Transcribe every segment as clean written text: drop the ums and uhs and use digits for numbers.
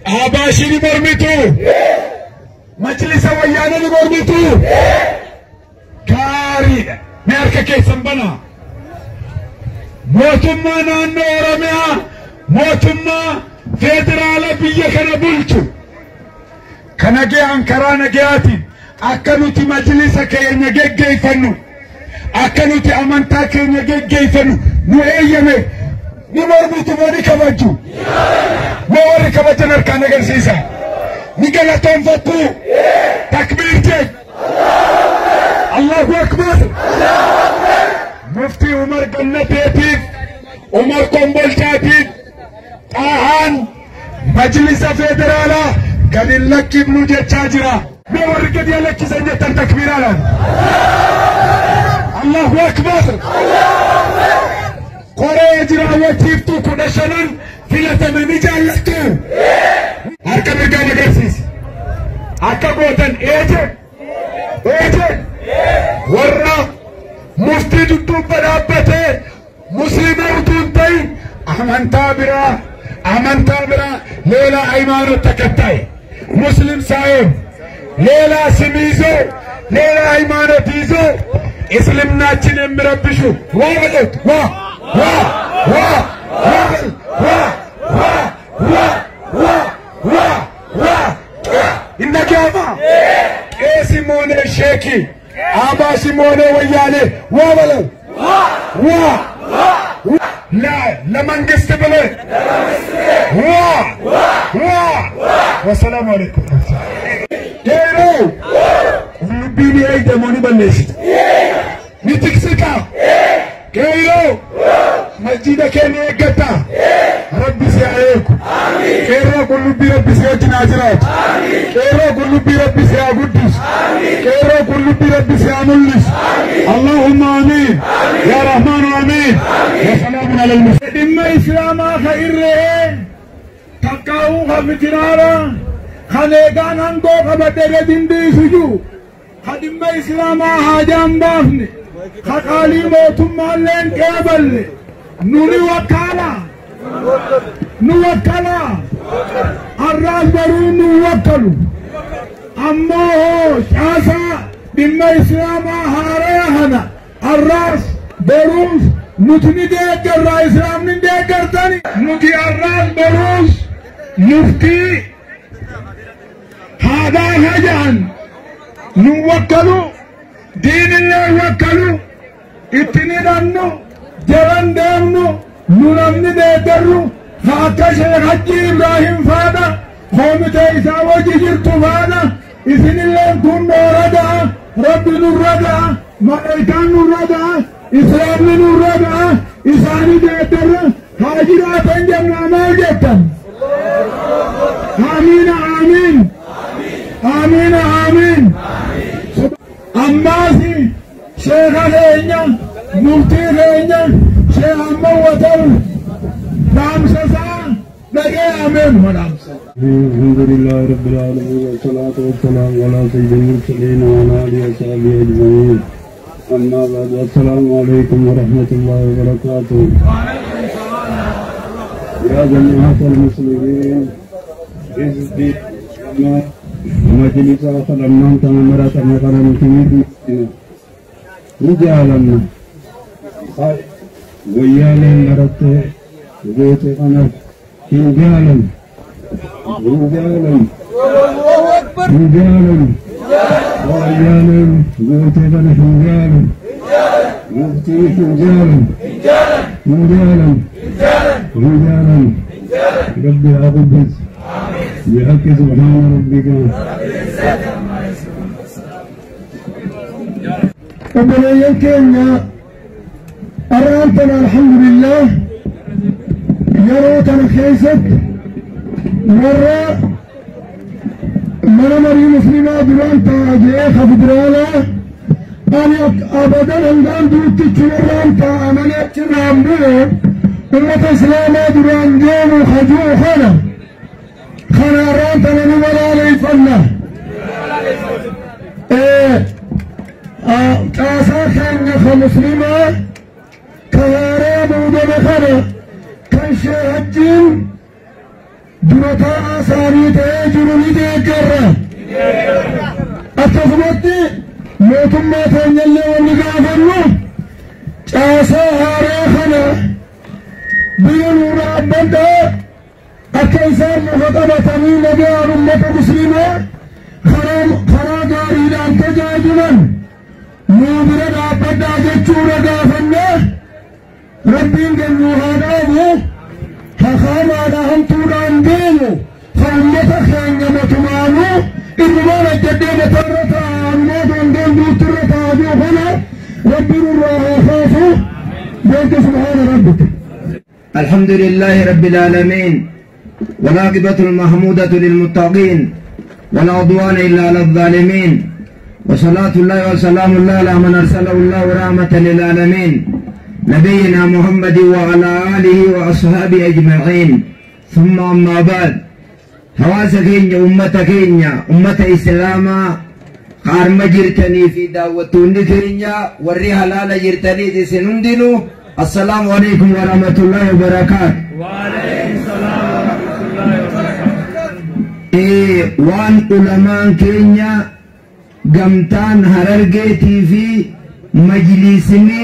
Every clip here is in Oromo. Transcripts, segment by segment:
Abaashii ni mormitu. Majlisa wayyaanee ni mormitu. Gaariidha. Mee harka keessan banaa. Mootummaa naannoo Oromiyaa, mootummaa federaala biyya kana bulchu ka nagayaan karaa nagayaatiin akka nuti majlisa keenya geggeeffannu, akka nuti amantaa keenya geggeeffannu nu eeyyame ni mormitu moo ni kabajju? Moo warri kabajan harkaan agarsiisa. Ni galatoonfattu. Takbiir jedh. Allahu akbar. Muftii Umar Gannateetiif, Umar Kombolchaatiif Xaahaan majlisa federaalaa gad hin lakkifnu jechaa jira. Mee warri gadi lakkisan jettan takbiiraadhaan. Allahu akbar. Koree jiraawwachiiftuu 15n filatame ni jaallattu. Harka mirgaan agarsiisi. Akka gootan eeje. Eeje. Warra muftii dudduubba dhaabbatee musliima utuu hin ta'in amantaa biraa, amantaa biraa, ሌላ ሃይማኖት ተከታይ ሙስሊም ሳይሆን ሌላ ስም ይዞ ሌላ ሃይማኖት ይዞ እስልምናችን የሚረብሹ ዋ በሉት፣ ዋ ዋ ዋ ዋ ዋ ዋ ዋ ዋ ዋ ዋ እነጋማ ቄስም ሆነ ሼኪ አባሽም ሆነ ወያኔ ዋ በለው፣ ዋ ለመንግስት ብለህ ዋ ዋ። ወሰላሙ አለይኩም። Qeerroo, qullubbii ni eegda moo ni balleessita? Ni tiksita. Qeerroo, masjida kee ni eeggatta. Rabbi si haa eegu. Qeerroo qullubbii, Rabbi si wajjin haa jiraatu. Qeerroo qullubbii, Rabbi si haa guddisu. Qeerroo qullubbii, Rabbi si haa mul'isu. Allahumma amiin. Yaa Rahmaanu amiin. Wasalaamun alal mursaliin. Dhimma islaamaa ka irree takkaa'uu ka fitinaara kan eegaan hangoo qabadhe gad hin dhiisu jiru, ka dhimma islaamaa haajaan baafne, ka qaalii mootummaallee hin qeeballe, nuni wakkaala nu wakkalaa arraas baruu nu wakkalu. Ammoo hoo caasaa dhimma islaamaa haaraya kana arraas boruus nuti ni deeggarraa. Islaamni hin deeggartani. Nuti arraas boruus muftii haadhaa hajaan nu wakkalu, diinillee wakkalu, itti ni dhannu, jaran deemnu. Nu namni deeggarru ka akka Sheekh Hajji Ibraahim faadha, koomitee isaa wajji jirtu faadha. Isinilleen kun nurra ga'a, Rabbi nurra ga'a, malaayikaan nurra ga'a, islaamni nurra ga'a. Isaani deeggarra haa jiraatan jennaa. Maal jettan? Amiina, amiin, amiina, amiin. Ammaasi sheeka keenya, muftii keenya Sheekh Ahmad Watar dhaamsa isaa dhagee ameen madhaamsa. الحمد لله رب العالمين، والصلاة والسلام على سيد المرسلين وعلى آله وصحبه أجمعين. أما بعد، السلام عليكم ورحمة الله وبركاته. يا جماعة المسلمين، حزبي مجلس خدمان تمرة مثلا نجعلنا ويانا مرت بيت أنا رجالا رجالا رجالا ورجالا بيت أنا رجالا مفتي رجالا رجالا رجالا. ربي أقدس بحق سبحان ربك. Obboleeyyan keenya, arraan tana alhamdulillah yeroo tana keessatti warra mana marii muslimaa duraan ta'a jee ka federaalaa ani abadan hangaan duuttichi warraan taa'a malee achirraan bu'e ummata islaamaa duraan deemu hajuu kana kana arraan tana ni walaaleeffanna. Caasaa keenya ka muslimaa ka haaraa muudame kana kan Sheekh Hajjiin dura taa'aa Isaanii ta'ee jiru ni deeggarra. Akkasumatti mootummaa teenyallee wanni gaafannu caasaa haaraa kana biyya nuu dhaabbadhaa akka isaan muka qabatanii nagaan ummata musliimaa karaa gaariidhaan tajaajilan nuu bira dhaabbadhaa jechuudha gaafannee Rabbiin kennuu haa dhaabu hakaamaadha hamtuudhaan deemu ka ummata keenya matumaanuu irrumaan ajjadhee mataarra taa'an mooton duuttirra taa'aa jiru kana Rabbiin irraa haa kaasu beektu subhaana rabbika. الحمد لله رب العالمين والعاقبة المحمودة للمتقين ولا عدوان إلا على الظالمين وصلاة الله وسلام الله على من أرسله الله رحمة للعالمين نبينا محمد وعلى آله وأصحابه أجمعين ثم أما بعد. حواس كينيا أمة كينيا أمة إسلاما قارم جرتني في دعوتون كينيا وري حلال جرتني سنندنو. السلام عليكم ورحمة الله وبركاته. وعليكم السلام ورحمة الله وبركاته. إيه وان علماء كينيا قمتان هررجي تي في مجلسني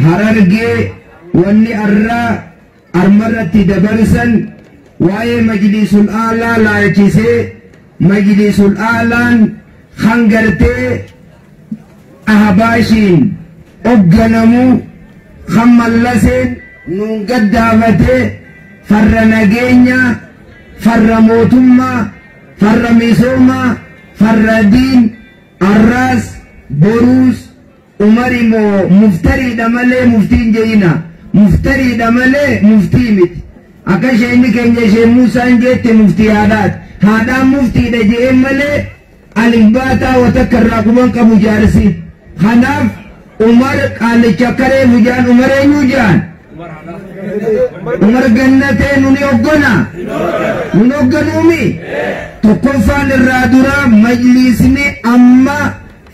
هررجي واني أرى أرمرتي دبرسن واي مجلس الأعلى لا يجيسي مجلس الأعلى خنجرتي أهباشين أبجنمو خمالسين نون قدامتي فر نجينيا فر موتما فر ميسوما فر دين الراس بروس عمري مو مفتري دمالي مفتين جينا مفتري دمالي مفتي مت أكاش إني كنجي شيخ موسى نجيت مفتي هادات هذا مفتي دجي مالي الإنباتا وتكرر كبو جارسي خناف عمر قال چکرے مجان عمر نوجان عمر جنتے نونی اوگنا نونی اوگنومی تو کفان الرادورا مجلس نے اما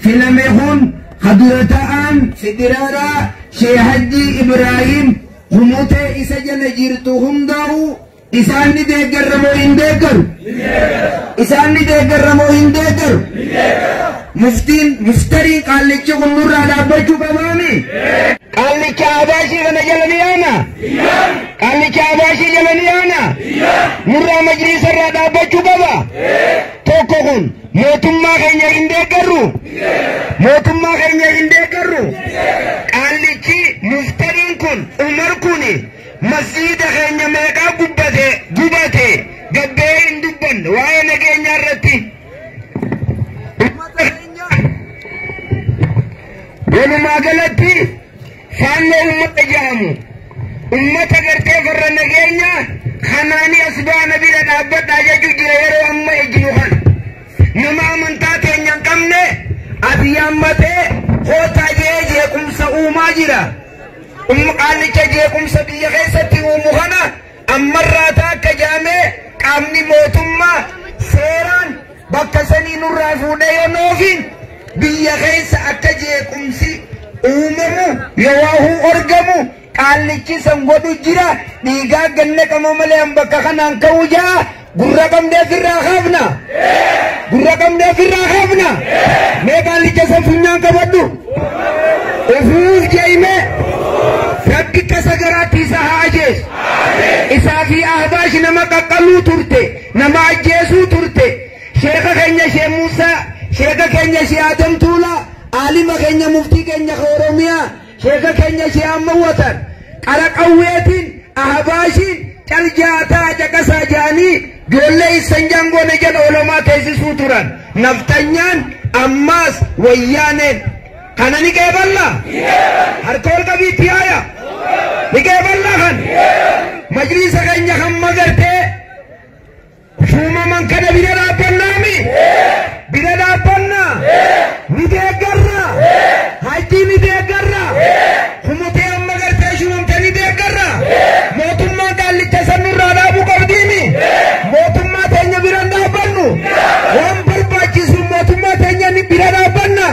فلم خون خدورتان فدرارا شیخ حجی ابراہیم خموتے اسا جل جیرتو ہم داو اسان نی دیکھ کر رمو ہن دیکھ کر اسان نی دیکھ کر رمو ہن دیکھ کر مفتین مفتری قالچ کو نور رادا بچو کمامی قالچ آباشی کا جل نہیں آنا قالچ آباشی جل نہیں آنا نور مجلس رادا بچو کبا تو کون موتما کہیں ہندے کرو موتما کہیں ہندے کرو قالچ مفترین کن عمر کونی مسجد کہیں میکا گبتے گبتے گبے ہندوبن وائے نگے رتی walumaa galatti faannoo ummata jedhamu ummata gartee farra nageenya kanaanii as baana bira dhaabbadhaa jechuu jira yeroo amma ejjinu kana nama amantaa teenya hin qabne ati yaammatee hootaa jee jeequmsa uumaa jira. Qaalicha jeequmsa biyya keessatti uumu kana ammarraa taakka jaamee qaamni mootummaa seeraan bakka sanii nurraa fuudhee yoo noofin biyya keessa akka jeequmsi uumamu yoo argamu qaallichi san godhu jira dhiigaa ganne qama malee an bakka kanaan ka'u jaa gurra qabnee ofirraa kaafna gurra qabnee ofirraa kaafna mee qaallicha san funyaan qabadhu ofuuf je'ime Rabbi kasa garaatti isa haa ajjeesu isaa fi ahbaash nama qaqqaluu turte nama ajjeesuu turte sheeka keenya shee Muusaa sheeka keenya shee Adam Tuulaa aalima keenya muftii keenya Oromiyaa sheeka keenya shee amma watan qara qawweetiin ahbaashiin caljaataa caqasaa jaanii ijoollee isan jangoone jedha olomaa teessisuu turan naftanyaan ammaas wayyaaneen kana ni qeeballa harka ol qabiitti haaya ni qeeballa kan majliisa keenya kan magartee shuumaman kana bira dhaabbannaami bira dhaabbannaa ni deeggarra hajjii ni deeggarra humutee amma gartee shuumamte ni deeggarra mootummaan qaallicha san nurraa dhaabuu qabdiimi mootummaa teenya bira hin dhaabbannu waan barbaachisu mootummaa teenya ni bira dhaabbanna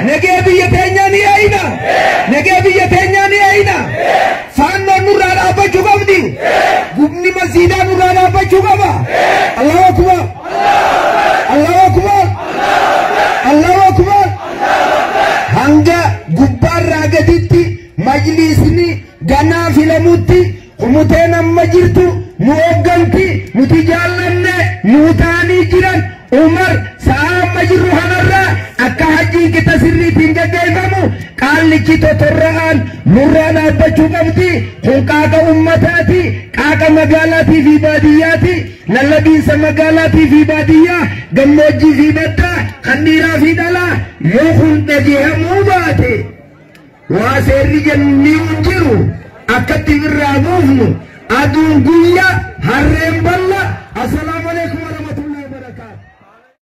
nagee biyya teenya ni eeyna nagee biyya teenya ni eeyna faannoon nurraa dhaabbachuu qabdi gubni masiidaa nurraa dhaabbachuu qaba. Allahu Kumuteen amma jirtu nu hoogganti, nuti jaallanne nu taanii jiran. Umar sa'a amma jirru kanarraa akka hajjiin qixa sirriitiin gaggeeffamu qaallichi totorra'aan nurraa dhaabbachuu qabdi. Kun qaaqa ummataati, qaaqa magaalaatii fi baadiyyaati, lallabiinsa magaalaatii fi baadiyyaa, gammoojjii fi baddaa, kan dhiiraa fi dhalaa. Yoo kun dhageehamuu baate, waa seerri jennuu hin jiru akkatti irraa buufnu. Aduun guyyaa harreen balla. Assalaamu